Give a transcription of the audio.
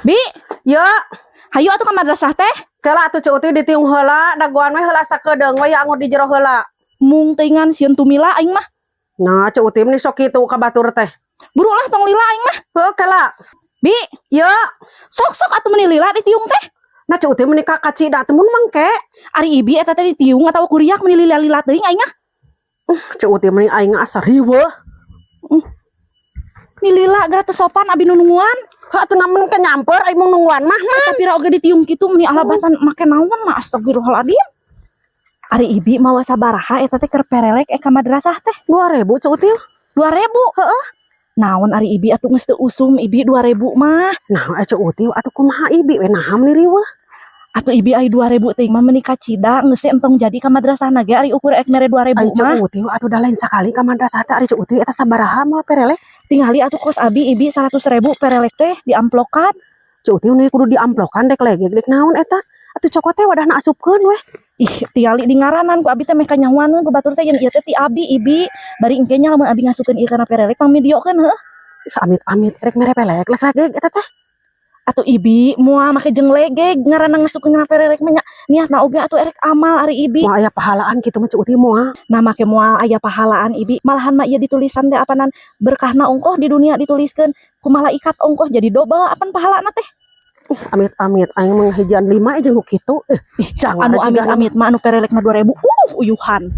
Bi, Ya, hayu atuh ka madrasah teh. Kela atuh, Ceu Uti, ditiung heula, dagoan we heula sakedeung we ya, angur di jero heula. Mung teuingan sieun tumila aing mah. Nah, Ceu Uti meni sok kitu ka batur teh. Buru lah, tong lila aing mah. Heuh, kela. Bi, Ya, sok sok atuh meni lila ditiung teh. Nah, Ceu Uti meni ka kacida teh mun mangke. Ari Ibi eta teh ditiung atawa kuriak, meni lila-lila teuing aing ah. Ceu Uti meni aing asa riweuh. Ni lila gara teu sopan abi nu nungguan. Heuh atuh, namun ke nyamper aing mung nungguan mah. Tapi ra oge ditiung kitu meni alabatan make naon mah, astagfirullahaladzim. Ari Ibi mawa sabaraha eta teh keur perelek ka madrasah teh? 2000, Ceu Uti. 2000. Heeh. Naon ari Ibi atuh geus teu usum Ibi 2000 mah. Nah, Ceu Uti atuh kumaha Ibi we, naha meni riweuh? Atuh Ibi, ai 2000 teh mah meni kacida, geus entong jadi ka madrasah na ge ari ukur ek mere 2000 Ai mah. Ceu Uti atuh da lain sakali ka madrasah teh. Ari Ceu Uti eta sabaraha mawa perelek? Tingali atuh kos abi Ibi 100.000 perelek teh diamplokan. Ceu Uti nu kudu diamplokan dek legeg dek naon eta? Atuh cokot teh wadahna asupkeun weh. Ih, tingali di ngaranan ku abi teh meh kanyahoan ku batur teh yen ieu teh ti abi Ibi. Bari engke nya lamun abi ngasupkeun ieu kana perelek, pang videokeun heuh. Ih, amit-amit rek mere pelek lek legeg eta teh. Atuh Ibi moal make jeung legeg, ngaranna ngasupkeun kana perelek mah nya niatna oge atuh erek amal ari Ibi. Moal aya pahalaan kitu mah, Ceu Uti, moal. Nah, make moal aya pahalaan Ibi, malahan mah ieu ditulisan teh apanan berkahna ongkoh di dunia dituliskeun ku malaikat, ongkoh jadi dobel apan pahalana teh. Ih, amit-amit aing mah ngahijian lima jeung nu kitu. Eh, jangan. Anu amit-amit mah anu perelekna 2000 uyuhan.